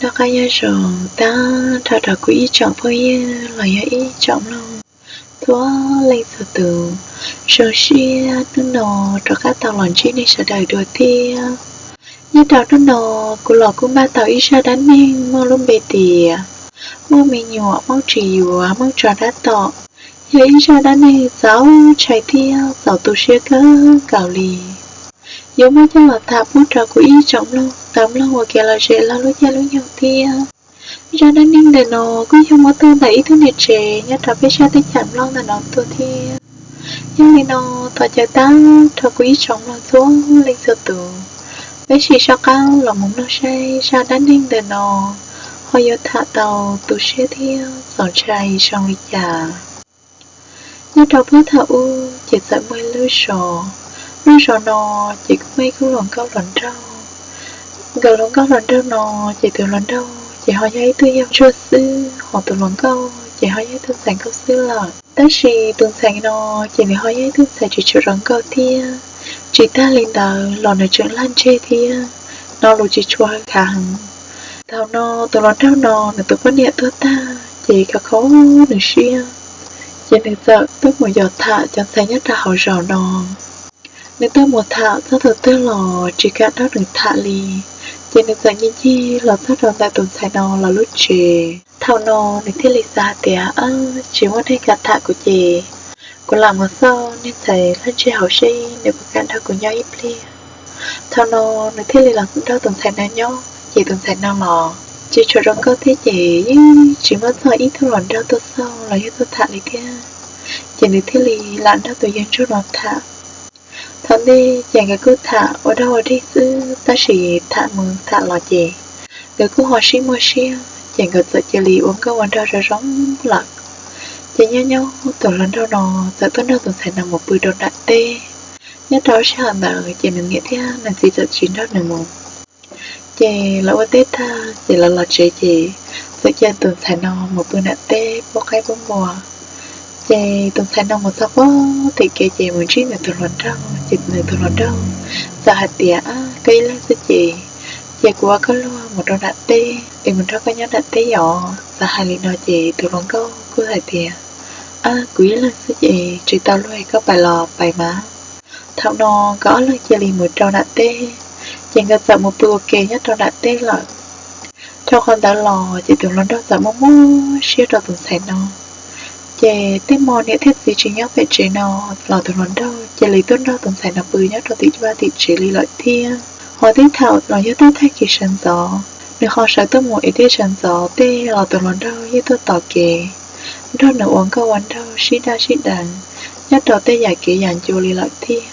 Noj qab nyob zoo tag nrho rau kuv ib tsoom phooj ywg los yog ib tsoom mloog txhua leej txhua tus. Zoo siab hnub no rov qab tau los ntsib nej sawv daws dua thiab. Nyob rau hnub no kuv los kuj npaj tau ib zaj dab neeg muaj lub npe tias muaj me nyuam Hmoob tsis yuav Hmoob tso dab tom. Yog ib zaj dab neeg txaus ntshai thiab txaus tu siab kawg nkaus li. Yuav muab coj los tham pub rau kuv ib tsoom mloog tau mloog ua kev lom zem lub caij lub nyoog thiab. Zaj dab neeg ntawm no kuj yog muab tuaj ntawm ib tug niam tsev nyob rau peb sab teb chaws Nplog ntawm no tuaj thiab. Yog li no, thov caw tag nrho kuv ib tsoom mloog txhua leej txhua tus, peb sim soj qab los mus mloog saib zaj dab neeg ntawm no ho yuav tham tau tu siab thiab txaus ntshai zoo li cas. Nyob rau puag thaum ub ces txawm muaj ib lub zos. Lub zos no ces kuj muaj ib khub hluas nkauj hluas nraug. Nkawd hluas nkauj hluas nraug no ces tus hluas nraug ces ho yog ib tug yawg ntsuag xwb, ho tus hluas nkauj ces ho yog ib tug ntxhais nkauj xwb lawm. Tab sis tus ntxhais no ces nws ho yog ib tug ntxhais tsis tshua zoo nkauj thiab. Tsis tag li ntawd los nws tseem laj ntseg thiab, hnov lus tsis tshua khav heev. Thaum no tus hluas nraug no nws tus poj niam tuag tag ces khov kho nws siab, ces nws txawm tuaj mus yos tham cov ntxhais nyob rau hauv zos no. Nws tuaj mus tham txog thaum twg los tsis kam nrog nws tham li, ces nws txawm ncig ncig los txog rau ntawm tus ntxhais no lawv lub tsev. Thaum no nws thiaj li xav hais tias, Ab, tsis muaj neeg kam tham kuv ces kuv lam mus xauj niag ntxhais laj ntseg hauv seb nws puas kam nrog kuv nyob ib pliag. Thaum no nws thiaj li los nrog tus ntxhais no nyob, ces tus ntxhais no los tsis tshua zoo nkauj thiab ces yeej tsis muaj txog ib tug hluas nraug tuaj xauj los yog tuaj tham li thiab. Ces nws thiaj li lam nrog tus yawg ntsuag no tham. Thaum ntej ces nkawd kuj tham ua dog ua dig xwb, tab sis tham mus tham los ces nkawd kuj ho sib muaj siab, ces nkawd txawm cia li ua nkauj ua nraug zoo zoo lawm. Ces nyob nyob tus hluas nraug no txawm tuaj nrog tus ntxhais no mus pw rau nram teb. Nyob rau sij hawm ntawd ces nws niam thiab nws txiv txawm tsis nrog nws mus. Ces lawv ua teb tag ces lawv los tsev ces txawm cia tus ntxhais no mus pw nram teb pub qaib pub npua. Ces tus ntxhais no mus txog pem tim kev ces mus ntsib nws tus hluas nraug, ces nws tus hluas nraug txawm hais tias, Ab, koj ib leeg xwb ces, ces kuv ua koj luag mus rau nram teb es mus nrog koj nyob nram teb os. Txawm hais li no ces tus hluas nkauj kuj hais tias, Ab, kuv ib leeg xwb ces tsis tau luag, koj pais los pais mas. Thaum no nkawd ob leeg cia li mus rau nram teb, ces nkawd txawm mus pw ua ke nyob rau nram teb lawm. Dhau qhov ntawd los ces tus hluas nraug txawm muaj muaj siab rau tus ntxhais no. Ces tej hmo niam thiab txiv tsis nyob pem tsev no los tus hluas nraug cia li tuaj nrog tus ntxhais no pw nyob rau tim vaj tim tsev li lawm thiab. Ho tej thaum los yog tej tag kis sawv ntxov nws ho sawv tuaj mus es tej sawv ntxov tej los tus hluas nraug yeej tuaj tos kev nrog nws ua nkauj ua nraug sib daj sib deev nyob rau tej yam kev yam ncua li lawm thiab.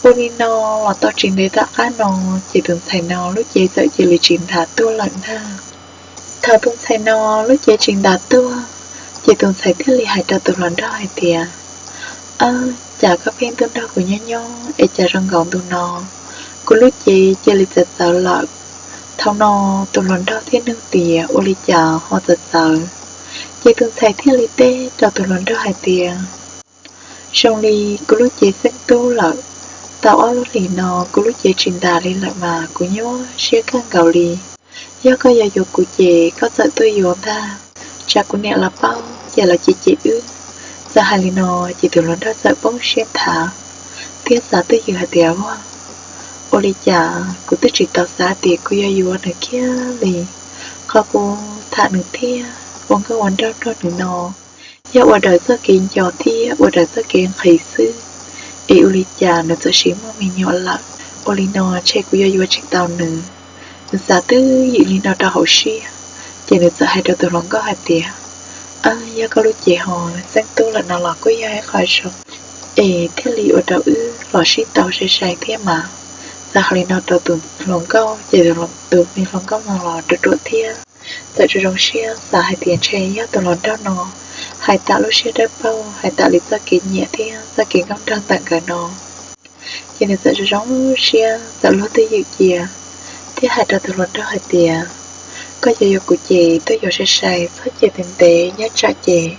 Ua li no los tau tsis ntev tom qab no ces tus ntxhais no lub cev txawm cia li tsis ntas tuaj lawm ntag. Thaum tus ntxhais no lub cev tsis ntas tuaj, ces tus ntxhais thiaj li hais rau tus hluas nraug hais tias, Ab, cas koj pheej tuaj nrog kuv nyob nyob es cas zoo nkaus ntu no kuv lub cev cia li txawv txawv lawm? Thaum no tus hluas nraug thiaj nug tias, Ua li cas ho txawv txawv? Ces tus ntxhais thiaj li teb rau tus hluas nraug hais tias, Zoo li kuv lub cev xeeb tub lawm. Tau ob lub hlis no kuv lub cev tsis ntas li lawm mas kuv nyuaj siab kawg nkaus li. Yog koj yuav yuav kuv ces koj txawm tuaj yuav ntag, tsam kuv niam los paub ces lawv cem cem wb. Txawm hais li no ces tus hluas nraug txawm poob siab nthav thiab xav twj ywm hais tias, Ua, ua li cas kuv twb tsis tau xav tias kuv yuav yuav nws kiag li. Qhov kuv tham nws thiab ua nkauj ua nraug nrog nws no yog ua raws txoj kev nco thiab ua raws txoj kev nqhis xwb, es ua li cas nws txawm sim muaj me nyuam lawm? Ua li no ntshe kuv yuav yuav tsis tau nws. Nws xav twj ywm li no rau hauv siab, ces nws txawm hais rau tus hluas nkauj hais tias, Yog koj lub cev ho xeeb tub lawm no los kuj yog ib qho zoo, es thiaj li ua rau wb los sib tau sai sai thiab mas. Txawm hais li no rau tus hluas nkauj ces tus me hluas nkauj no los ruam ruam thiab txawm zoo zoo siab xav hais tias ntshe yog tus hluas nraug no hais tam lub siab dawb paug, hais tam li txoj kev nyiam thiab txoj kev nkauj nraug ntawm nkawd no. Ces nws txawm zoo zoo siab txawm luag twj ywm cia thiab hais rau tus hluas nraug hais tias, Koj yuav yuav kuv ces tuaj yuav sai sai, txhob cia ntev ntev, nyob tsam ces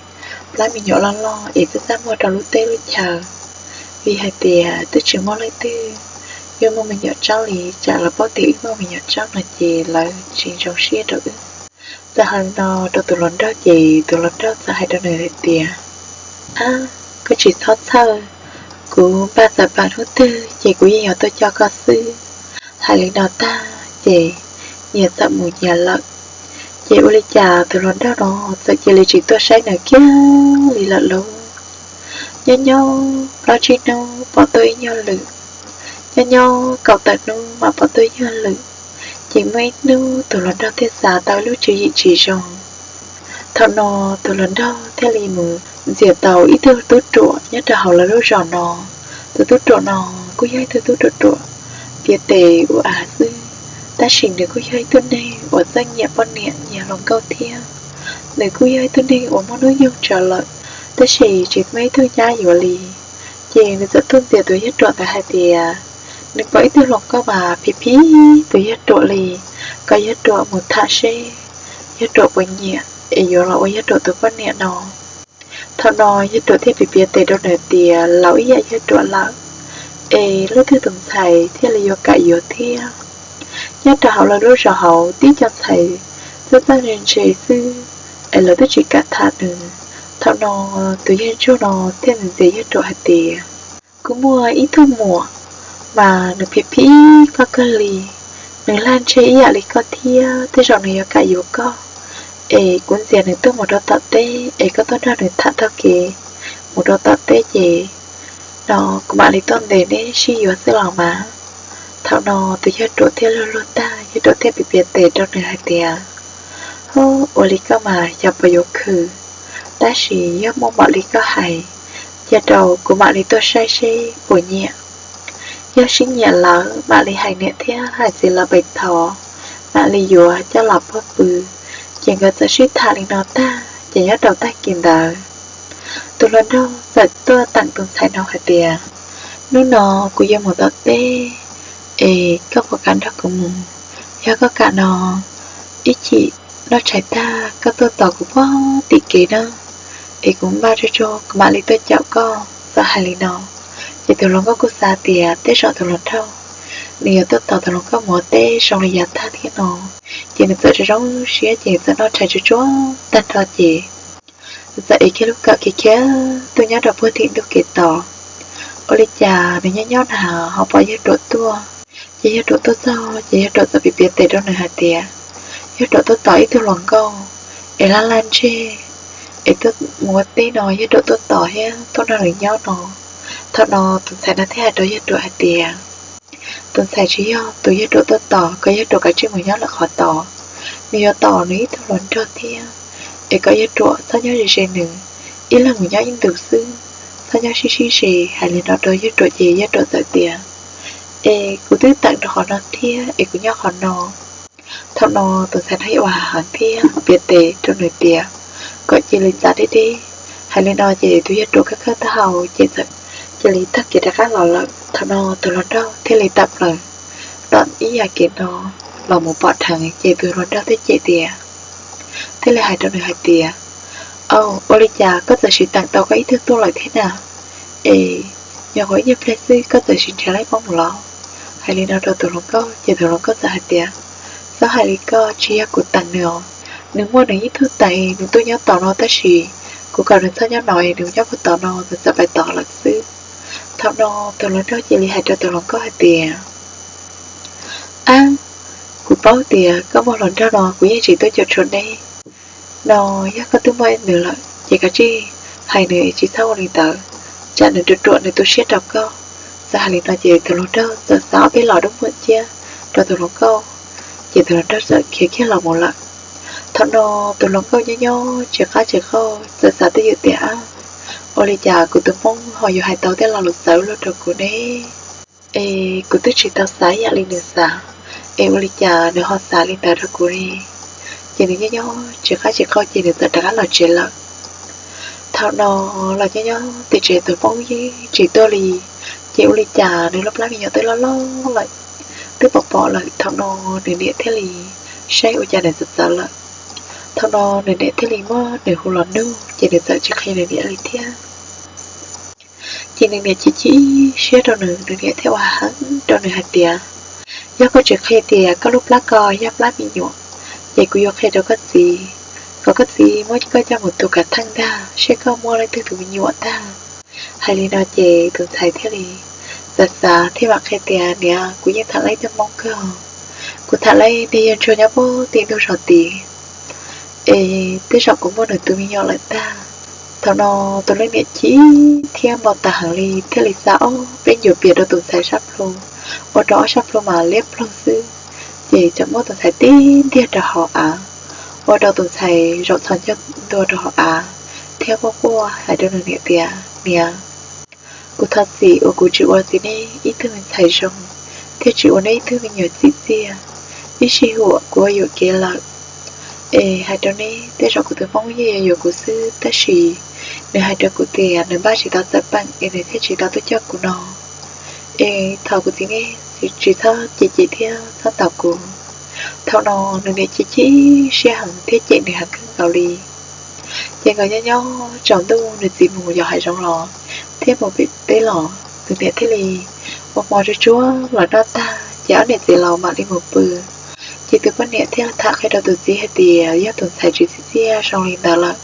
plab me nyuam loj loj es txaj txaj muag rau lub teb lub chaw. Vim hais tias twb tsis muaj leej twg Wb muaj me nyuam tsaub li, tsam lawv paub tias wb muaj me nyuam tsaub no ces lawv tsis zoo siab rau wb. Txawm hais li no rau tus hluas nraug ces tus hluas nraug txawm hais rau nws hais tias, Ab, koj tsis txhob txhawj, kuv npaj txawm pam hnub twg ces kuv yeej yuav tuaj coj koj xwb. Hais li no tag ces nyias txawm mus nyias lawm. Ces ua li cas tus hluas nraug no txawm cia li tsis tuaj saib nws kiag li lawm lauj. Nyob nyob plaub tsib hnub pom tuaj ib nyuag lwm, nyob nyob kaum tawm hnub mam pom tuaj ib nyuag lwm. Ces muaj ib hnub tus hluas nraug thiaj xav tau lub tswv yim tsis zoo. Thaum no tus hluas nraug thiaj li mus ntxias tau ib tug tub ruam nyob rau hauv lawv lub zos no. Tus tub ruam no kuj yog ib tug tub ruam ruam, piav tes ua av xwb, tab sis nws kuj yog ib tug neeg uas txawj nyiam poj niam nyiam hluas nkauj thiab. Nws kuj yog ib tug neeg uas muaj hnub nyoog tsawv lawm, tab sis tsis muaj ib tug nyab yuav li. Ces nws txawm tuaj ntxias tus yawg ruam ntawd hais tias, nws pom ib tug hluas nkauj mas phim phim tus yawg ruam li, kom yawg ruam mus tham seb yawg ruam puas nyiam es yuav los ua yawg ruam tus poj niam no. Thaum no yawg ruam thiaj piav piav tes rau nws tias laus ib yam yawg ruam lawm, es leej twg tus ntxhais thiaj li yuav kam yuav thiab. Nyob rau hauv lawv lub zos hauv tib co ntxhais txawj txawj ntse ntse xwb, es lawv twb tsis kam tham nws. Thaum no tus yawg ntsuag no thiaj ntxias yawg ruam hais tias, kuv muaj ib tug muam, mas nws phim phim koj kawg li, nws laj ntseg ib yam li koj thiab, tej zaum nws yuav kam yuav koj. Es kuv ntxias nws tuaj mus rau tom teb, es koj tuaj nrog nws tham taug kev mus rau tom teb ces no kuv mam li tuaj ntes neb sib yuav xwb los mas. Thaum no tus yawg ruam thiaj luag luag tag, yawg ruam thiaj piav piav tes rau nws hais tias, hub, ua li koj mas xyov puas yuav khwv, tab sis yog muaj npaum li koj hais, cia rau kuv mam li tuaj saib seb puas nyiam. Yog sib nyiam lawm mam li hais niam thiab hais txiv lawv pem thov, mam li yuav coj los puag pw. Ces nkawd txawm sib tham li no tag ces nyob rau tag kis ntawd, tus hluas nraug txawm tuaj teem tus ntxhais no hais tias, hnub no kuv yuav mus tom teb, es koj puas kam nrog kuv mus? Yog koj kam no, ib chim noj tshais tag koj tuaj tos kuv puag tim kev na, es kuv npaj tsuag tsuag kuv mam li tuaj caum koj. Txawm hais li no ces tus hluas nkauj kuj xav tias tej zaum tus hluas nraug nws yuav tuaj tos tus hluas nkauj mus ua teb zoo li yav tag thiab no, ces nws txawm zoo zoo siab ces nws txawm noj tshais tsuag tsuag tag nrho ces nws txawm ev kiag lub kawm khiav khiav tuaj nyob rau puag tim ntug kev tos. Ua li cas nws nyob nyob na ho pom yawg ruam tuaj. Ces yawg ruam tuaj txog ces yawg ruam txawm piav piav tes rau nws hais tias, yawg ruam tuaj tos ib tug hluas nkauj es laj laj ntseg, es tuaj mus ua teb no yawg ruam tuaj tos thiab tuaj nrog nws nyob no. Thaum no tus ntxhais no thiaj hais rau yawg ruam hais tias, tus ntxhais tsis yog tus yawg ruam tuaj tos, kom yawg ruam kav tsij mus nyob lawm qhov tod, nws yuav tos nws ib tug hluas nraug thiab, es kom yawg ruam txhob nyob ze ze nws, ib leeg mus nyob ib ntus xwb, txhob nyob sib sib ze. Hais li no rau yawg ruam ces yawg ruam txawm tias, es kuv twb teem rau qhov no thiab es kuv nyob qhov no. Thaum no tus ntxhais no ib ua hav heev thiab piav tes rau nws tias kom cia li txav deb deb. Hais li no ces tus yawg ruam khawb khawb taub hau ces txawm cia li taug kev rov qab los lawm. Thaum no tus hluas nraug thiaj li tawm plaws tom ib yam kev no los mus pom dheev ces tus hluas nraug thiaj cem tias, thiaj li hais rau nws hais tias, au, ua li cas koj txawm sim teem tau koj ib tug tuaj lawm thiab na? Es nyuam qhuav ib nyuag pliag xwb koj txawm sim nrhiav laib poob mus los? Hais li no rau tus hluas nkauj ces tus hluas nkauj txawm hais tias, txhob hais li koj, tsis yog kuv teem nws os. Nws muaj nws ib tug teem, nws tuaj nyob tom no tab sis kuv kom nws txhob nyob no, nws nyob puag tom no, nws txawm pais tod lawm xwb. Thaum no tus hluas nraug cia li hais rau tus hluas nkauj hais tias, ab, kuv paub tias koj muaj hluas nraug no kuv yeej tsis tuaj cuam tshuam neb no, yog koj twb muaj nws lawm ces kav tsij hais nws tsis txhob ua li ntawd, tsam nws ruam ruam nws tu siab rau koj. Txawm hais li no ces tus hluas nraug txawm xav ob peb los dub muam ciab rau tus hluas nkauj, ces tus hluas nraug txawm khiav kiag los mus lawm. Thaum no tus hluas nkauj nyob nyob tsis qab tsis qaug txawm xav twj ywm tias, ua li cas kuv tus hmoob ho yuav hais tau tej lo lus txawv luaj rau kuv ne? Es kuv twb tsis tau xav ib yam li nws xav, es ua li cas nws ho xav li ntawd rau kuv li? Ces nws nyob nyob tsis qab tsis qaug ces nws txawm rov qab los tsev lawm. Thaum no los nyob nyob tim tsev tus hmoob yeej tsis tuaj li, ces ua li cas nws lub plab me nyuam twb loj loj lawm, twb pom pom lawm. Thaum no nws niam thiaj li saib ua cas nws txawm txawv lawm. Thaum no nws niam thiaj li muab nws hu los nug ces nws txawm tsis qhia nws niam li thiab. Ces nws niam chim chim siab rau nws, nws niam thiaj ua heev rau nws hais tias, yog koj tsis qhia tias koj lub plab ko yog plab me nyuam, ces kuv yuav qhia rau koj txiv, kom koj txiv muab koj coj mus tu kav theej ntag, saib koj muaj leej twg tus me nyuam ntag. Hais li no ces tus ntxhais thiaj li xav xav thiaj mam qhia tias, niam, kuv yeej tham laib tub Hmoob kawg, kuv tham laib niag yawg ntsuag nyob puag tim ntug zos tid, es tej zaum kuv muaj nws tus me nyuam lawm ntag. Thaum no tus leej niam chim thiab npau taws heev li thiaj li xa ob peb ncuav pias rau tus ntxhais sab plhu, ua rau ob sab plhu mas liab ploog xwb. Ces txawm muab tus ntxhais tib ntiag rau hauv av, ua rau tus ntxhais zaum txhos ncauj ntua rau hauv av thiab quaj quaj hais rau nws niam tias, niam, kuv thov txim uas kuv tsis ua txiv nej ib tug me ntxhais zoo, thiab tsis ua nej ib tug me nyuam txim txiaj. Ib sij huam kuv ua yuam kev lawm, es hais rau nej, tej zaum kuv tus Hmoob yeej yuav yuav kuv xwb, tab sis nws hais rau kuv tias nws npaj tsis tau txawm peem es nws thiaj tsis tau tuaj coj kuv no. Es thov kuv txiv nej tsis txhob cem cem thiab txhob ntaus kuv. Thaum no nws niam chim chim siab heev thiab cem nws heev kawg nkaus li. Ces nkawd nyob nyob tsaus ntuj nws txiv mus yos hav zoov los thiab mus pem teb los, tus niam thiaj li ua hmo tsuag tsuag los noj tag ces ob niam txiv laus mam li mus pw. Ces tus poj niam thiaj tham qhia rau tus txiv hais tias yog tus ntxhais tsis txi txiaj zoo li ntawd lawm.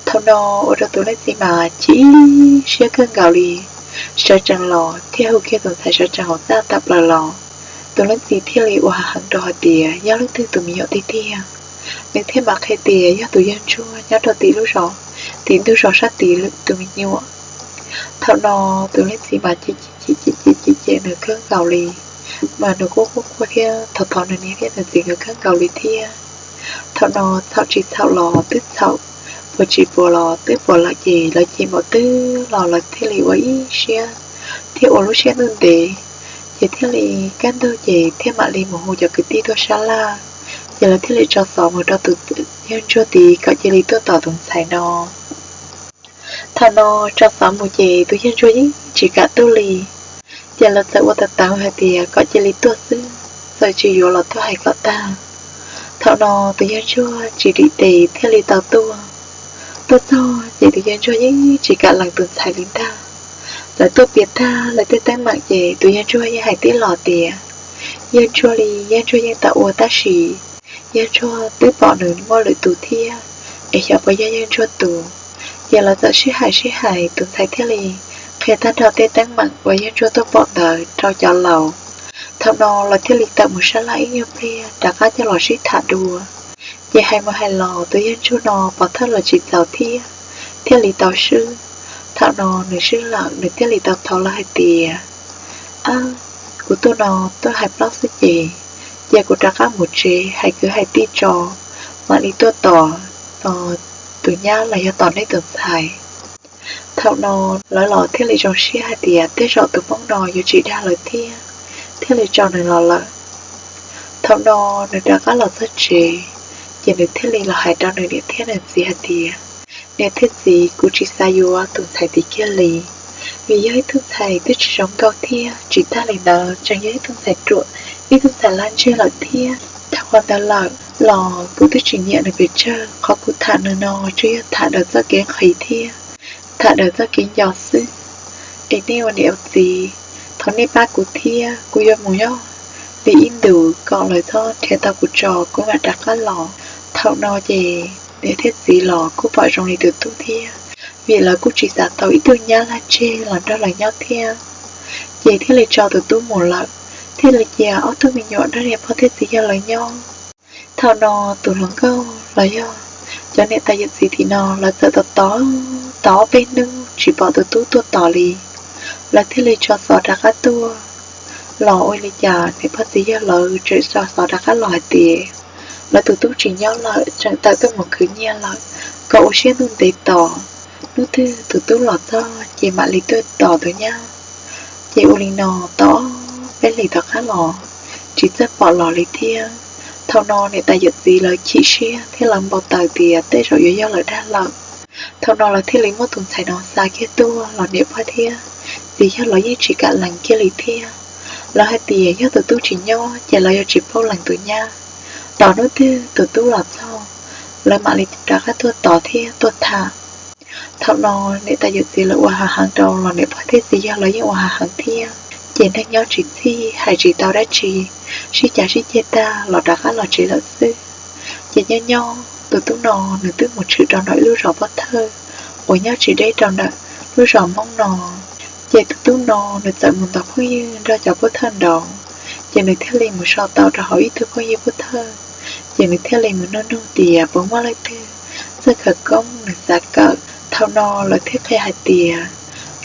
Thaum no ua rau tus leej txiv mas chim siab kawg nkaus li, sawv tsees los thiaj hu kiag tus ntxhais sawv tsees hauv txaj tawm plaws los. Tus leej txiv thiaj li ua heev rau hais tias yog leej twg tus me nyuam tiag tiag. Nws thiaj mam qhia tias yog tus yawg ntsuag nyob rau tim lub zos, tim ntug zos sab tid tus me nyuam. Thaum no tus leej txiv mas cem cem cem cem nws kawg nkaus li, mas nws kuj quaj quaj thiab thov thov nws niam thiab nws txiv nkawd kawg nkaus li thiab. Thaum no txhaum tsis txhaum los twb txhaum, puas tsis puas los twb puas lawm ces lawv cem npaum twg los lawv thiaj li ua ib siab thiab ua lub siab ntuj ntev. Ces thiaj li kaj ntug ces thiaj mam li mus hu cov kwv tij tuaj sab laj, ces lawv thiaj li tso xov mus rau tus yawg ntsuag tid kom cia li tuaj tos tus ntxhais no. Thaum no tso xov mus ces tus yawg ntsuag yeej tsis kam tuaj li. Ces lawv txawm ua tau tawv hais tias kom cia li tuaj xwb, txawm tsis yuav los tuaj hais kom tag. Thaum no tus yawg ntsuag tsis dim tes thiaj li tau tuaj. Tuaj txog ces tus yawg ntsuag yeej tsis kam lees tus ntxhais li ntag. Txawm tuaj piav tag lawv tej teeb meem ces tus yawg ntsuag yeej hais tib los tias yawg ntsuag li yawg ntsuag yeej tau ua tab sis yawg ntsuag twb pom nws muaj lwm tus thiab, es xyov puas yog yawg ntsuag tus. Ces lawv txawm sib hais sib hais tus ntxhais thiaj li qhia tag nrho tej teeb meem uas yawg ntsuag tuaj pom ntawd rau cov laus. Thaum no lawv thiaj li tawm mus sab laj ib nyuag pliag rov qab coj los sib tham dua. Ces hais mus hais los tus yawg ntsuag no pov thawj los tsis txaus thiab, thiaj li tau swb. Thaum no nws swb lawm nws thiaj li tau thov lawv hais tias, ab, kuv tuaj no tuaj hais plaub xwb ces, cia kuv rov qab mus tsev hais kwv hais tij tso, mam li tuaj tos tus nyab los yog tos nej tus ntxhais. Thaum no lawv los thiaj li zoo siab hais tias tej zaum tus Hmoob no yuav tsis dag lawv thiab, thiaj li tso nws los lawm. Thaum no nws rov qab los txog tsev, ces nws thiaj li los hais rau nws niam thiab nws txiv hais tias, niam thiab txiv, kuv tsis xav yuav tus ntxhais tid kiag li, vim yog ib tug ntxhais twb tsis zoo nkauj thiab tsis tag li ntawd tseem yog ib tug ntxhais ruam, ib tug ntxhais laj ntseg lawm thiab. Thaum qhov ntawd lawm los kuv twb tsis nyiam nws pes tsawg, qhov kuv tham nws no tsuas yog tham daws txoj kev nqhis thiab tham daws txoj kev nco xwb. Es nej ua niam ua txiv, thov nej pab kuv thiab, kuv yuav mus nyob li ib ntus kom lawv txhob nrhiav tau kuv tso kuv mam rov qab los. Thaum no ces niam thiab txiv los kuj pom zoo li tus tub thiab, vim lawv kuj tsis xav tau ib tug nyab laj ntseg los nrog lawv nyob thiab. Ces thiaj li tso tus tub mus lawm, thiaj li cia ob tug me nyuam nrog niam pog thiab txiv yawg lawv nyob. Thaum no tus hluas nkauj los yog cov niam tais yawm txiv tim no lawv txawm tos tos tos ob peb hnub tsis pom tus tub tuaj tos li. Lawv thiaj li tso xov rov qab tuaj, los ua li cas niam pog txiv yawg lawv tseem tso xov rov qab los hais tias lawv tus tub tsis nyob lawm, tseem tawm tuaj mus khwv nyiaj lawm, kom ua siab ntuj ntev tos, hnub twg tus tub los txog ces mam li tuaj tos tus nyab. Ces ua li no tau ob peb hlis tom qab los tsis txawj pom los li thiab. Thaum no niam tais yawm txiv lawv chim siab thiab lawv npau taws tias tej zaum yuav yog lawv dag lawm. Thaum no lawv thiaj li muab tus ntxhais no xa kiag tuaj los niam pog thiab txiv yawg los yeej tsis kam lees kiag li thiab. Lawv hais tias yog tus tub tsis nyob ces lawv yuav tsis paub lees tus nyab, tos hnub twg tus tub los txog, lawv mam li rov qab tuaj tos thiab tuaj tham. Thaum no niam tais yawm txiv lawv ua hav heev rau los niam pog thiab txiv yawg los yeej ua hav heev thiab, ces neeg nyob tsis txhij hais tsis tau dab tsi, sib cav sib ceg tag los rov qab los tsev lawm xwb. Ces nyob nyob tus tub no nws twb mus tshwm rau ntawm ib lub zos pov thawj uas nyob tsis deb rau ntawm lub zos Hmoob no. Ces tus tub no nws txawm mus ntaus phooj ywg nrog cov pov thawj nraud, ces nws thiaj li mus so tau rau hauv ib tug phooj ywg pov thawj, ces nws thiaj li mus nug nug tias puas muaj leej twg txawj khawv koob nws xav kawm. Thaum no lawv thiaj qhia hais tias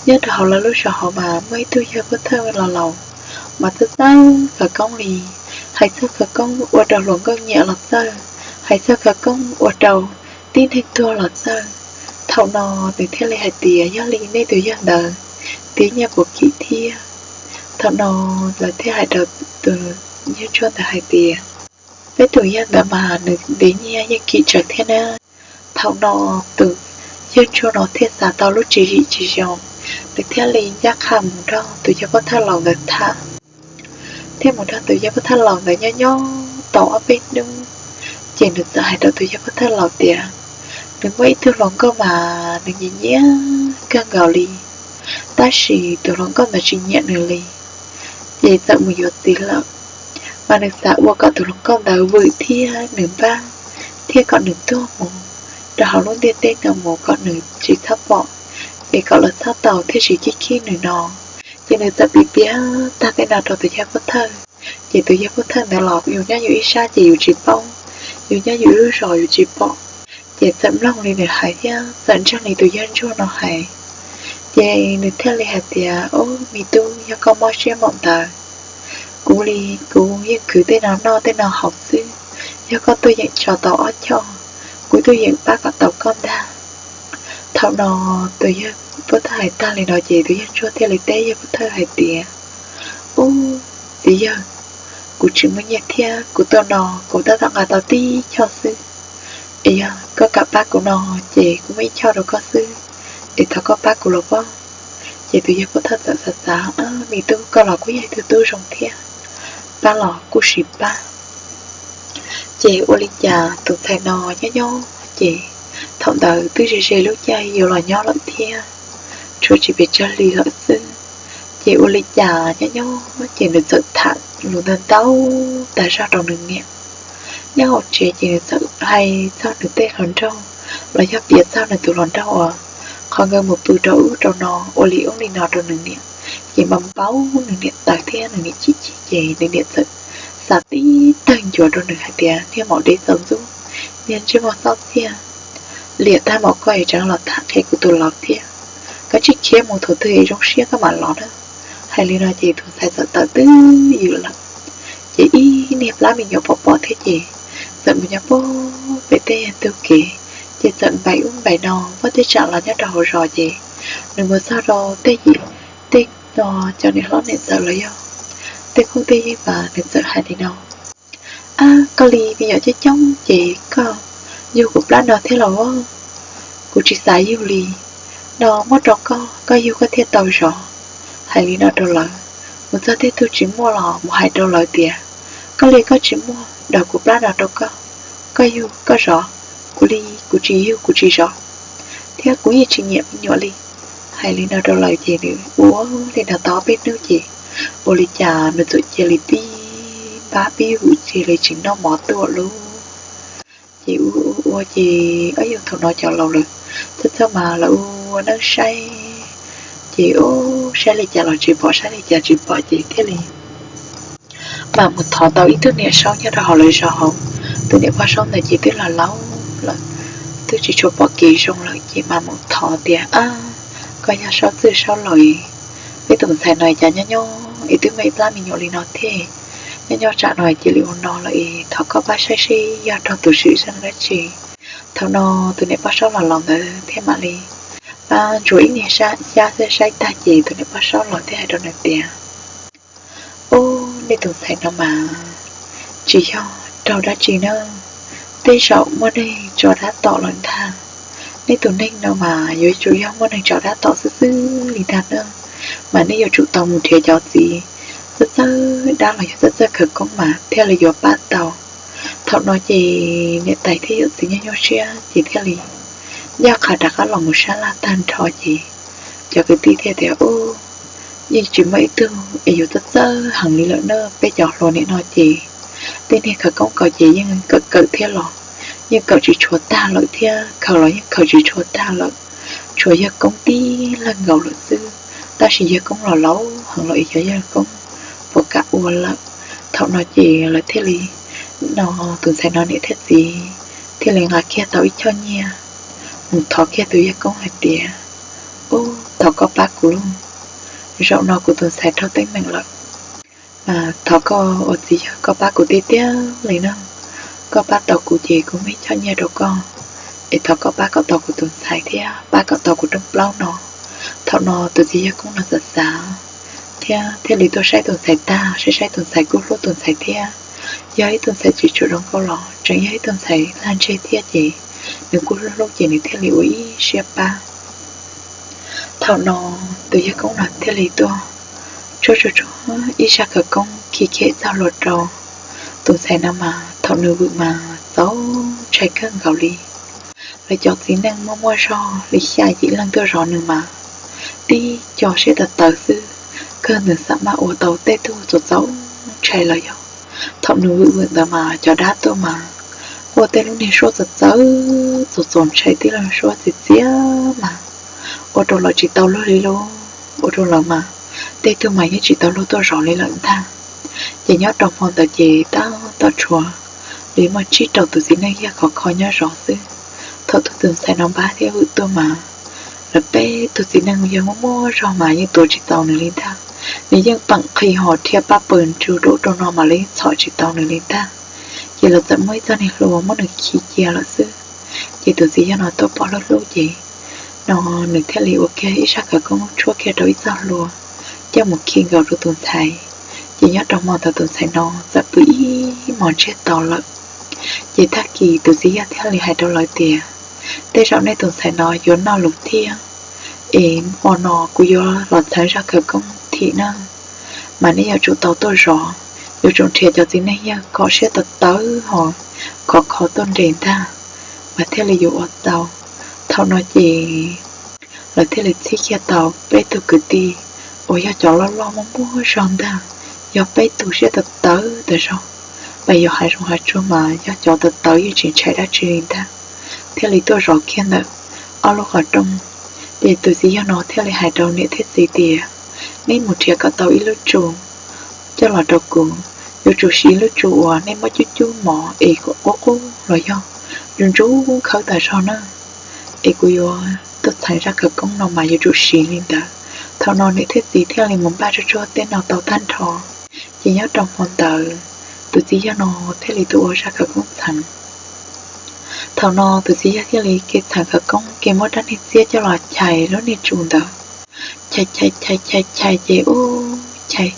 nyob rau hauv lawv lub zos hauv mas muaj ib tug yawg pov thawj los laus mas txawj txawj khawv koob li, hais txog khawv koob ua rau hluas nkauj nyiam los txawj, hais txog khawv koob ua rau tib neeg tuag los txawj. Thaum no nws thiaj li hais tias yog li nej tus yawg ntawd tiav nyiaj puas kim thiab? Thaum no lawv thiaj hais rau tus yawg ntsuag ntawd hais tias peb tus yawg ntawd mas nws tiav nyiaj yeej kim tsawv thiab na. Thaum no tus yawg ntsuag no thiaj xav tau lub tswv yim tsis zoo, nws thiaj li ncaj qha mus nrog tus yawg pov thawj laus ntawd tham, thiab mus nrog tus yawg pov thawj laus ntawd nyob nyob tau ob peb hnub, ces nws txawm hais rau tus yawg pov thawj laus tias nws muaj ib tug hluas nkauj mas nws nyiam nyiam kawg nkaus li, tab sis tus hluas nkauj ntawd tsis nyiam nws li, ces txawm mus yuav txiv lawm. Mas nws xav ua kom tus hluas nkauj ntawd vwm thiab nws npaj, thiab kom nws tuag mus rau hauv lub ntiaj teb no mus kom nws tsis txhob pom, es kom lawv txhob tau thiab tsis khib khib nws no. Ces nws txawm piav piav tag tej no rau tus yawg pov thawj, ces tus yawg pov thawj ntawd los yus nyob yus ib sab ces yus tsis paub, yus nyob yus lub zos yus tsis pom, ces txawm mloog li nws hais thiab txawm ntseeg li tus yawg ntsuag no hais. Ces nws thiaj li hais tias ub me tub, yog koj mob siab npaum ntawd, kuv li kuv yeej khwv tej no noj tej no haus xwb, yog koj tuaj yeem tso tau ob choj, kuv tuaj yeem pab kom tau koj ntag. Thaum no tus yawg pov thawj hais tag li no ces tus yawg ntsuag thiaj li teb yawg pov thawj hais tias ub txiv yawg, kuv tsis muaj nyiaj thiab kuv tuaj no kuv tab tom nqa tau tib choj xwb, es yog koj kam pab kuv no ces kuv muab ib choj rau koj xwb, es thov koj pab kuv los pob. Ces tus yawg pov thawj txawm xav xav, me tub, koj los kuj yog ib tug tub zoo thiab, pab los kuj sim pab. Ces ua li cas tus ntxhais no nyob nyob ces thaum ntawd twb ze ze lub caij yuav los nyob lawm thiab, tshuav tsis pes tsawg hli lawm xwb. Ces ua li cas nyob nyob ces nws txawm tham lus ntau ntau tas zog rau nws niam. Nyob hauv tsev ces nws txawm hais txog nws tej hluas nraug los yog piav txog nws tus hluas nraug uas qhov nkawd mus pw rau ub rau no, ua li ub li no rau nws niam, ces mas npaum nws niam tawv thiab nws niam chim chim ces nws niam txawm xav tib tawg ncuav rau nws hais tias niag maum dev txaus ntxub, niag ntsej muag txob txiag, liam tag npaum koj es tseem los tham qhia kuv tus laus thiab, koj tsis khiav mus thaum twg es zoo siab koj mam los na. Hais li no ces tus ntxhais txawm tawm twb ywm lawm. Ces ib niag plab me nyuam pom pom thiab ces txawm mus nyob puag pem tej tug kev, ces txawm npaim ub npaim no, puag tej tsam los nyob rau hauv zos ces nws mus txog rau tej yim tej no, cov niam hlob niam ntxawm los yog tej phooj tej ywg mas nws txawm hais li no, ab koj li me nyuam coob coob ces koj yug kuv plab no thiab los, kuv tsis xav yug li, no muab rau koj, koj yug koj thiaj tau zov. Hais li no rau lawv, mus txog tej tug tsis muaj los mus hais rau lawv tias koj li koj tsis muaj, daws kuv plab no rau koj, koj yug koj zov, kuv li kuv tsis yug kuv tsis zov, thiab kuv yeej tsis nyiam me nyuam li. Hais li no rau lawv ces nws ua li no tau peb hnub ces ua li cas nws txawm cia li pib npab pib vwm cia li tsis noj mov tuaj lawm. Ces ua ua ces ob yug thaum no cov laus lawm, txawj txawj mas lawv ua neeb saib, ces ua saib li cas los tsis pom, saib li cas tsis pom ces thiaj li mam mus thov tau ib tug niam saub nyob rau hauv lawv zos hauv. Tus niam pog saub ntawd ces twb laus laus lawm, twb tsis tshua pom kev zoo lawm ces mam mus thov tias, ab, koj yog saub txwj saub laus, peb tus ntxhais no cas nyob nyob es twb muaj ib plab me nyuam li no thiab, nyob nyob tsam no cia li ua no lawm es thov koj pab saib seb yog raug tus swm zeej dab tsi. Thaum no tus niam pog saub laus laus ntawd thiaj mam li pab ntsuas ib niag xyab xwb, saib tag ces tus niam pog saub laus thiaj hais rau nws tias, ub, nej tus ntxhais no mas tsis yog raug dab tsi na, tej zaum muaj neeg tso dab tom lawm ntag. Nej tus neeg no mas yuav tsum yog muaj neeg tso dab tom xwb xwb li ntag na, mas nej yuav tsum tau mus nrhiav cov txiv txawj txawj dab los yog txawj txawj khawv koob mas thiaj li yuav pab tau. Thaum no ces niam tais thiab yawm txiv nyob nyuaj siab ces thiaj li Ncaj qha rov qab los mus sab laj tag nrho ces cov kwv tij thiaj tias, Ub, yeej tsis muaj ib tug es yuav txawj txawj heev li lawm na, peb cov hluas nim no ces tej niag khawv koob ko ces yeej kawm kawm thiab los yeej kawm tsis tshua tag lawm thiab, khaws los yeej khaws tsis tshua tag lawm, tshuav yawg koob tib leeg nkaus lawm xwb. Tab sis yawg koob los laus heev los es yog yawg koob puas kam ua lawm. Thaum no ces lawv thiaj li, no, tus ntxhais no niam thiab txiv thiaj li nqa kiag tau ib choj nyiaj mus thov kiag tus yawg koob hais tias, Ub, thov koj pab kuv lauj, zaum no kuv tus ntxhais raug teeb meem lawm, mas thov koj ua txiv yawg koj pab kuv tiag tiag li na. Koj pab tau kuv ces kuv muaj ib choj nyiaj rau koj, es thov koj pab kom tau kuv tus ntxhais thiab pab kom tau kuv rooj plaub no. Thaum no tus txiv yawg koob no xav xav thiab thiaj li tuaj saib tus ntxhais tag, saib saib tus ntxhais kuj hlub tus ntxhais thiab, yog ib tug ntxhais tsis tshua zoo nkauj los tseem yog ib tug ntxhais lag ntseg thiab ces nws kuj hlub hlub ces nws thiaj li ua ib siab pab. Thaum no tus yawg koob no thiaj li tuaj tsuag tsuag tsuag ib zaj khawv koob khi kiag ib txoj hlua rau tus ntxhais no mas thaum nws vwm mas txaus ntshai kawg nkaus li. Lawv cov txiv neej muaj muaj zog li xya yim leej tuaj zov nws mas tib co siab tawv tawv xwb, kawg nws xam maj ua tau tej tug txaus txaus ntshai los yog thaum nws vwm vwm ntawd mas cov dab tuaj mas quaj tej lub niag suab txawv txawv txaus txaus ntshai tib leeg suab txias txias mas ua rau lawv tsis tau luag li lauj, ua rau lawv mas tej tug mas yeej tsis tau luag tuaj zov li lawm ntag. Ces nyob rau hmo ntawd ces tab tom tshuav li muaj tsib rau tus txiv neej yawg khov kho nyob zov xwb. Thaum tus tus ntxhais no npab thiab vwm tuaj mas lawv peb tug txiv neej yawg muaj muaj zog mas yeej tuav tsis tau nws li ntag. Nws yeej peem qhi ho rhiab pab pw nrug rau ub rau no mas lawv yeej txhom tsis tau nws li ntag. Ces lawv txawm muab ib txoj niag hlua muab nws khi cia lawm xwb. Ces tus txiv yawg no tuaj pom hlub hlub ces no nws thiaj li ua kiag ib zaj khawv koob tshuab kiag rau ib txoj hlua coj mus khi nkaus rau tus ntxhais. Ces nyob rau hmo ntawd tus ntxhais no txawm pw ib hmos ntsiag to lawm. Ces tag kis tus txiv yawg thiaj li hais rau lawv tias, Tej zaum nej tus ntxhais no yuav noj lus thiab, es hmo no kuv yuav los txheev zaj khawv koob thim na, mas nej yuav tsum tau tuaj zov, yuav tsum nrhiav cov txiv neej yawg kho siab tawv tawv ho khov kho tuaj nres ntag, mas thiaj li yuav ua tau. Thaum no ces lawv thiaj li txhib kiag tau peb tug kwv tij uas yog cov loj loj muaj muaj zog ntag, yog peb tug siab tawv tawv tas zog, pes yuav hav zoov hav tsuag mas yog cov tawv tawv yeej tsis ntshai dab tsi li ntag, thiaj li tuaj zov kiag ntawm ob lub qhov rooj. Ces tus txiv yawg no thiaj li hais rau niam thiab txiv tias, Neb mus nrhiav kom tau ib lub tsu coj los rau kuv, yuav tsum siv lub tsu uas nej muab cub cub mov es kom qub qub los yog ntsuj ntsuj khawb tas zog na, es kuv yuav tuaj txheev zaj khawv koob no mas yuav tsum siv li ntawd. Thaum no niam thiab txiv thiaj li mus npaj tsuag tsuag tej no tau tag nrho. Ces nyob rau hmo ntawd tus txiv yawg no thiaj li tuaj ua zaj khawv koob txheev. Thaum no tus txiv yawg thiaj li ke txheev khawv koob ke muab rab niag txiab coj los chais lub niag tsu ntawd, chais chais chais chais chais ces ub, chais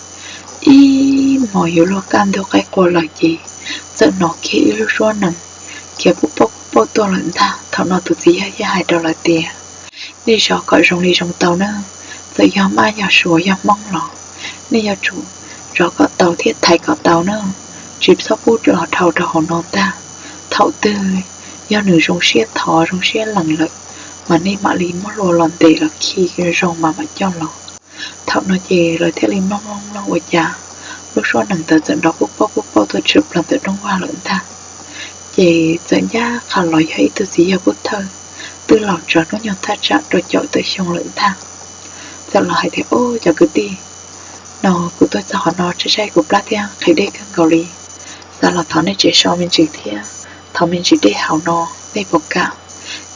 ib hmos yuav luag kaj ntug qaib qua lawm ces txawm hnov kiag ib lub suab nees khiav puj pauj puj pauj tuaj lawm ntag. Thaum no tus txiv yawg thiaj hais rau lawv tias, Nej zov kom zoo li zoo tau na, txawm yog maj yog suav yog hmoob los nej yuav tsum zov kom tau thiab thaiv kom tau na, tsis txhob pub los dhau rau hauv no ntag. Thaum twg yog nws zoo siab thov zoo siab lees lawm, mas nej mam li muab hlua los ntes los khi zoo mas mam coj los. Thaum no ces lawv thiaj li mloog mloog mloog ua cas lub suab nees ntawd txawm nrov puj pauj puj pauj tuaj tshwm plaws ntawm rooj vag lawm ntag. Ces txawm ncaj qha los yog ib tug txiv yawg pub thawj twb laus tsawv hnub nyoog thaj tsam rau caum tawm xyoo lawm ntag. Txawm los hais tias, Ub, cov kwv tij, no kuv tuaj txog qhov no tshaib tshaib kuv plab thiab nqhis dej kawg nkaus li, xav los thov nej tsev so me ntsis thiab thov me ntsis dej haus no, nej puas kam?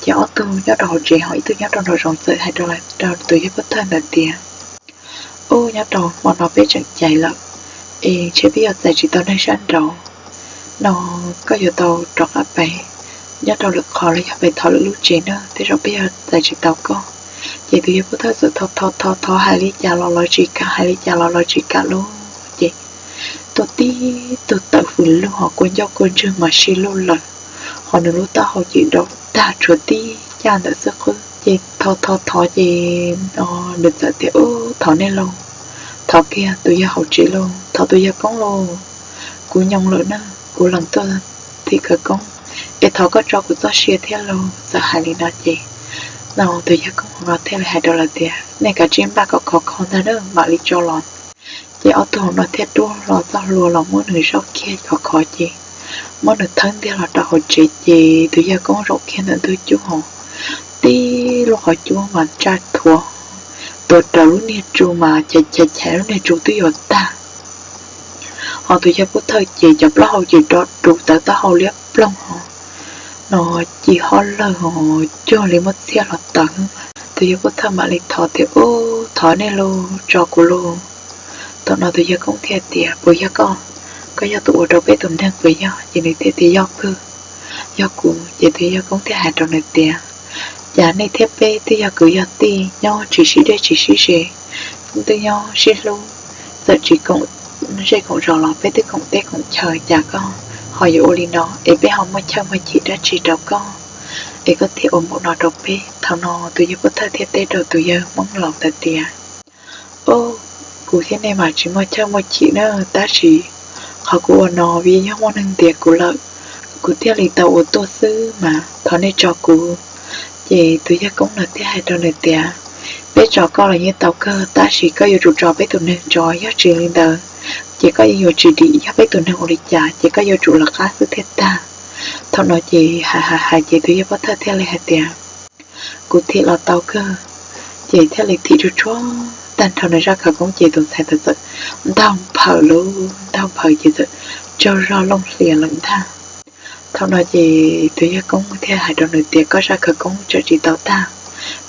Ces ob tug nyob rau hauv tsev ho ib tug nyob rau nraum zoov txawm hais rau tus yawg pub thawj ntawd tias, Ub, nyob rau hmo no peb tseem cais lawm, es ntshe peb yuav txais tsis tau neeg sab nraud no, koj yuav tau rov qab pais nyob rau lwm qhov los yog pais thov lwm lub tsev na, tej zaum peb yuav txais tsis tau koj. Ces tus yawg pub thawj txawm thov thov thov thov hais li cas los lawv tsis kam, hais li cas los lawv tsis kam lauj. Ces tuaj tib tug tawm fws lug ho kua ncauj kua ntswg mas si lug lawm, ho nws lub taub hau ces dau tag tshuav tib caj ntawm xwb qwb. Ces thov thov thov ces nws txawm tias, Ub, thov nej lauj, thov kiag tus yawg hauv tsev lauj, thov tus yawg koob lauj, kuv nyoo lawm na, kuv lees tuaj thim khawv koob, es thov koj tso kuv txoj sia thiab lauj. Txawm hais li no ces No tus yawg koob hauv no thiaj li hais rau lawv tias nej kav tsij npaj kom khov kho ntag na mam li tso los. Ces ob tug hauv no thiaj rub hlo txoj hlua los muab nws zaub kiag khov khov ces muab nws thawb ntiag los rau hauv tsev ces tus yawg koob zaum kiag ntawm ntug cub hauv, tib lub qhov cub mas tsa thuav, tuav rawv lub niag tsu mas chais chais chais lub niag tsu twb yuav tag. Ho tus yawg pov thawj ces cov plaub hau ces rov rus tawv taub hau liab ploog hos no ci hob lawg hos cuag li muab txhiaj los tawv. Tus yawg pov thawj mam li thov tias ub thov nej los tso kuv los. Thaum no tus yawg koob thiaj tias puas yog koj, koj yog tus ua rau peb tus neeg puas yog? Ces nws thiaj tias yog kawg, yog kuv. Ces tus yawg koob thiaj hais rau nws tias cas nej thiab peb twb yog kwv yog tij nyob tsis sib deb tsis sib ze, twb nyob sib hlub, txawm tsis koom zej koom zos los peb twb koom teb koom chaw, cas koj ho yuav ua li no es peb ho muaj chawj muaj chim dab tsi rau koj es koj thiaj ua npaum no rau peb? Thaum no tus yawg pov thawj thiaj teb rau tus yawg hmoob laus ntawd tias ub, kuv thiab nej mas tsis muaj chawj muaj chim na, tab sis qhov kuv ua no vim yog muaj neeg ntiav kuv lawm, kuv thiaj li tau ua tuaj xwb mas thov nej tso kuv. Ces tus yawg koob no thiaj hais rau nws tias peb tso koj los yeej tau kawg tab sis koj yuav tsum tso peb tus neeg tso, yog tsis li ntawd ces koj yeej yuav tsis dim, yog peb tus neeg ua li cas ces koj yuav tsum lawv qab xwb thiaj tag. Thaum no ces hais hais hais ces tus yawg pov thawj thiaj li hais tias kuv thim los tau kawg. Ces thiaj li thim tsuag tsuag tag nrho nws zaj khawv koob ces tus ntxhais ntawd txawm ntaug nphawm lub ntaug nphawm ces txawm tsaug zog looj hlias lawm ntag. Thaum no ces tus yawg koob thiaj hais rau nws tias koj zaj khawv koob tseem tsis tau tag,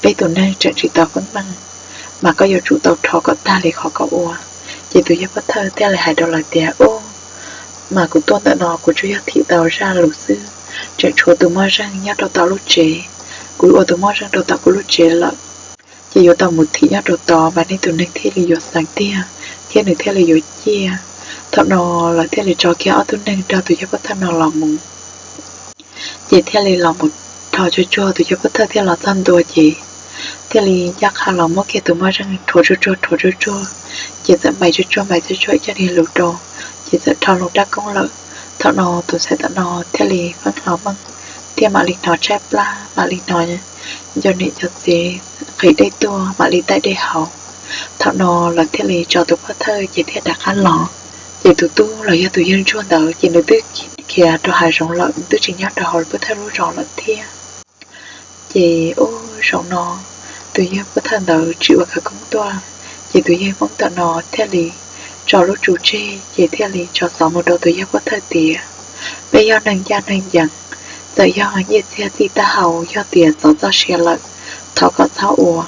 peb tus neeg tseem tsis tau feeb meej, mas koj yuav tsum tau rho kom tag li qhov koj ua. Ces tus yawg pov thawj thiaj li hais rau lawv tias ub, mas kuv tuaj ntawm no kuv tsuas yog thim tau zaj lus xwb, tseem tshuav tus moj zeej nyob rau tom lub tsev, kuv ua tus moj zeej rau tom kuv lub tsev lawm, ces yuav tau mus thim nyob rau tod mas nej tus neeg thiaj li yuav xeev tiag thiab nws thiaj li yuav ciaj. Thaum no lawv thiaj li tso kiag ob tug neeg nrog tus yawg pov thawj no los mus. Ces thiaj li los mus rho tsuag tsuag, tus yawg pov thawj thiaj los txog ntua ces thiaj li ncaj qha los muab kiag tus moj zeej rhuav tsuag tsuag rhuav tsuag tsuag, ces txawm npais tsuag tsuag npais tsuag tsuag ib co niag lus rau, ces txawm rho loo rab koob lawm. Thaum no tus ntxhais tom no thiaj li feeb hlo meej thiab mam li hnov tshaib plab, mam li hnov nco niam nco txiv nqhis dej tuaj mam li taij dej haus. Thaum no lawv thiaj li tso tus pov thawj ces thiaj rov qab los. Ces tus tub los yog tus yawg ntsuag ntawd ces nws twb khiav rau hav zoov lawm, nws twb tsis nyob rau hauv pov thawj lub zos lawm thiab. Ces ub, zaum no tus yawg pov thawj ntawd tsis ua khawv koob tuaj, ces tus yawg hmoob ntawm no thiaj li tso lub tsu tseg ces thiaj li tso xov mus rau tus yawg pov thawj tias peb yog neeg ncaj neeg ncees, txawm yog nyiaj txiag txij taub hau yog tias txov txoj sia lawm, thov kom txhob ua.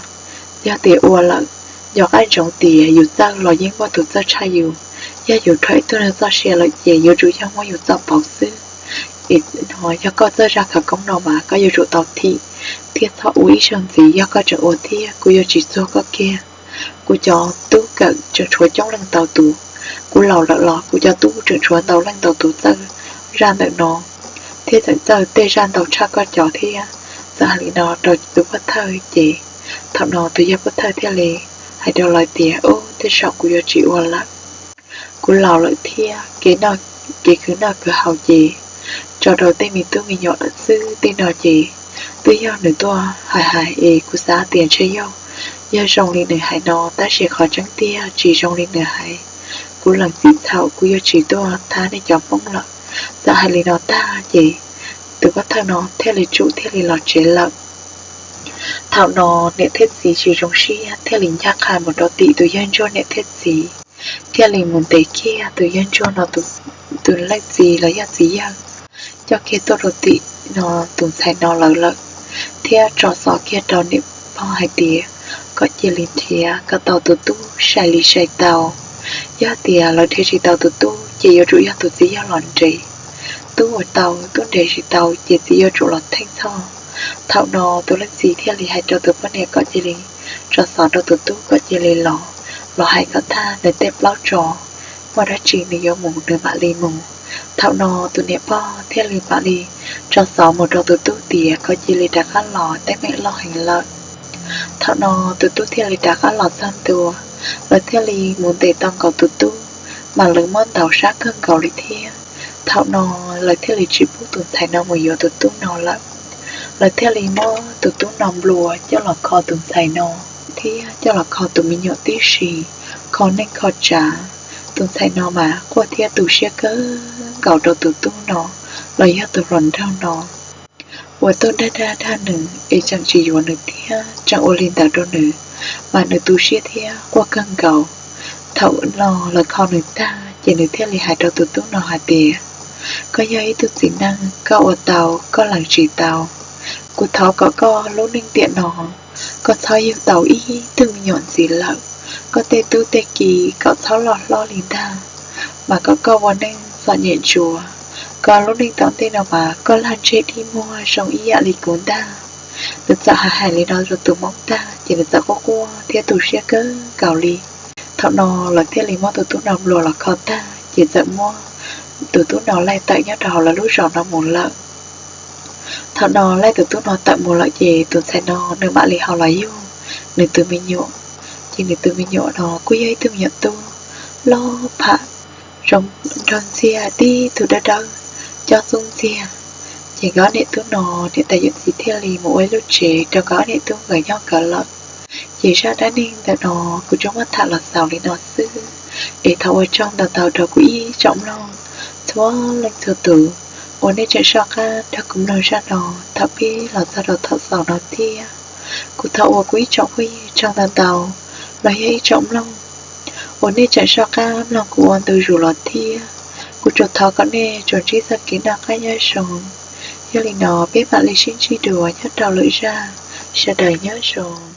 Yog tias ua lawm, nco qab ntsoov tias yus txawj los yeej muaj tus txawj tshaj yus. Yog yus rho ib tug neeg txoj sia lawm ces yuav tsum yog muab yus txoj pauv xwb. Es no yog koj txawj zaj khawv koob no mas koj yuav tsum tau thim thiab txhob ua ib zaug ntxiv, yog koj tseem ua thiab kuv yuav tsis txuag koj kiag. Kuv cov tub kawm tseem tshuav coob leej ntau tus, kuv laus lawm los kuv cov tub tseem tshuav ntau leej ntau tus txawj zaj ntawm no thiab tseem txawj tej zaj ntau tshaj koj cov thiab. Txawm hais li no rau tus pov thawj ces thaum no tus yawg pov thawj thiaj li hais rau lawv tias ub, tej zaum kuv yuav tsis ua lawm. Kuv laus lawm thiab kev khwv noj khwv haus ces tso rau tej me tub me nyuam lawm xwb. Tej no ces twb yog nws tuaj hais hais es kuv xav tias ntshe yog, yog zoo li nws hais no, tab sis qhov tseeb tiag tsis zoo li nws hais. Kuv lees txim txhaum, kuv yuav tsis tuaj thab nej cov hmoob lawm. Txawm hais li no tag ces tus pov thawj no thiaj li tsum thiaj li los tsev lawm. Thaum no niam thiab txiv tsis zoo siab thiaj li ncaj qha mus rau tim tus yawg ntsuag niam thiab txiv, thiaj li mus ntes kiag tus yawg ntsuag no tus leej txiv los yog txiv yawg, coj kiag tuaj rau tim no tus ntxhais no lawv lawm, thiab tso xov kiag rau niam pog hais tias kom cia li nrhiav kom tau tus tub sai li sai tau. Yog tias lawv nrhiav tsis tau tus tub ces yuav tsum yog tus txiv yawg los nres. Tub uas tau, tub nres tsis tau ces txiv yuav tsum los theej txhoj. Thaum no tus leej txiv thiaj li hais rau tus poj niam kom cia li tso xov rau tus tub kom cia li los, los hais kom tag nws tej plaub tso, muaj dab tsi nws yuav mus nws mam li mus. Thaum no tus niam pog thiaj li mam li tso xov mus rau tus tub tias kom cia li rov qab los, teeb meem loj heev lawm. Thaum no tus tub thiaj li rov qab los txog ntua, lawv thiaj li mus ntes tau nkaus tus tub, mas lawv muab ntaus sab kawg nkaus li thiab. Thaum no lawv thiaj li tsis pub tus ntxhais no mus yuav tus tub no lawm. Lawv thiaj li muab tus tub no nplua coj los kho tus ntxhais no, thiab coj los kho tus me nyuam tib si, kho neej kho tsav. Tus ntxhais no mas quaj thiab tu siab kawg nkaus rau tus tub no los yog tus hluas nraug no uas tuaj dag dag dag nws es tseem tsis yuav nws thiab tseem ua li ntawd rau nws, mas nws tu siab thiab quaj kawg nkaus. Thaum no lawv kho nws tag ces nws thiaj li hais rau tus tub no hais tias, koj yog ib tug txiv neej, koj ua tau, koj lees tsis tau. Kuv thov kom koj lub neej tiam no koj txhob yug tau ib tug me nyuam ntxiv lawm, koj tej tub tej ki kom txhob loj hlob li ntag, mas kom koj ua neej txom nyem ntsuav, koj lub neej tom ntej no mas koj lag ntseg dig muag zoo ib yam li kuv ntag. Nws txawm hais hais li no rau tus hmoob tag ces nws txawm quaj quaj thiab tu siab kawg nkaus li. Thaum no lawv thiaj li muab tus tub no nplua los kho tag ces txawm muab tus tub no laij tawm nyob rau hauv lawv lub zos no mus lawm. Thaum no laij tus tub no tawm mus lawm ces tus ntxhais no nws mam li ho los yug nws tus me nyuam. Ces nws tus me nyuam no kuj yog ib tug me nyuam tub loj pham, zoo nraug ntxiag tib tug dawb dawb, cob txub ntxiag. Ces nkawd ob niam tub no niam tais yawm txiv thiaj li mus ua ib lub tsev rau nkawd ob niam tub nkawd nyob nkawd lawm. Ces zaj dab neeg ntawm no kuv tsuas muab tham los xaus li no xwb, es thov ua tsaug ntau ntau rau kuv ib tsoom mloog txhua leej txhua tus uas nej tseem soj qab nrog kuv mloog zaj no thaum pib los txog rau thaum xaus no thiab. Kuv thov ua kuv ib tsoom phooj ywg tsaug ntau ntau, los yog ib tsoom mloog uas nej tseem soj qab mloog kuv ua ntu zus los thiab. Kuv tsuas thov kom nej tsuas ntsib txoj kev noj qab nyob zoo. Yog li no peb mam li sib ntsib dua nyob rau lwm zaj, sawv daws nyob zoo.